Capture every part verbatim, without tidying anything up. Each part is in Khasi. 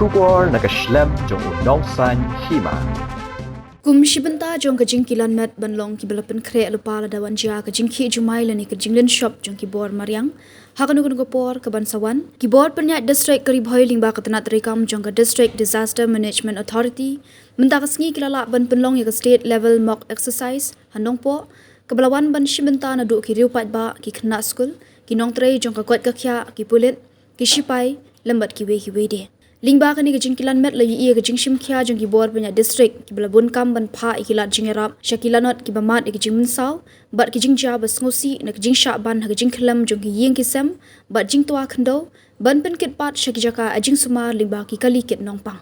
Khubor na ka shlem jong u Nongsaiñ Hima. Kum shi bynta jong ka jingkilan met ban long kiba la pynkhreh lypa lada wan jia ka jingkhih jumai lane ka jinglynshop jong ki bor mariang ha kano kano ka por kaban sa wan, ki bor pynïaid district ka Ri Bhoi lyngba ka tnat treikam jong ka District Disaster Management Authority mynta ka sngi ki la lah ban pynlong ïa ka state level mock exercise ha Nongpoh, kaba la wan ban shi bynta naduh ki riew paidbah, ki khynnah skul, ki nongtrei jong ka koit ka khiah, ki pulit, ki shipai lem bad kiwei kiwei de. Lyngba kane ka jingkilan met la ïohi ïa ka jingshim khia jong ki bor pynïaid district kiba la bun kam ban phah ïa ki lad jingïarap sha ki lanot kiba mad ïa ka jingmynsaw bad ka jingjia ba sngewsih na ka jingshah ban ha ka jingkhyllem jong ki ïing ki sem bad jingtwa khyndew ban pynkit pat sha ki jaka ai jingsumar lyngba ki kali kit nongpang.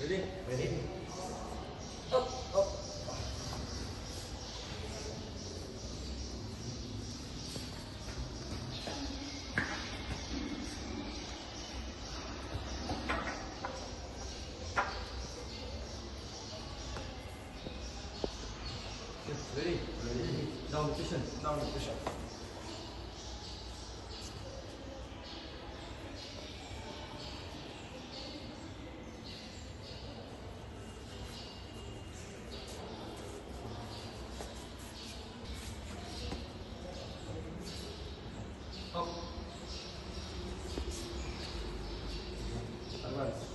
Ready? Ready? Up, up. Ready? Ready? Down position. Down position. Up. Advance.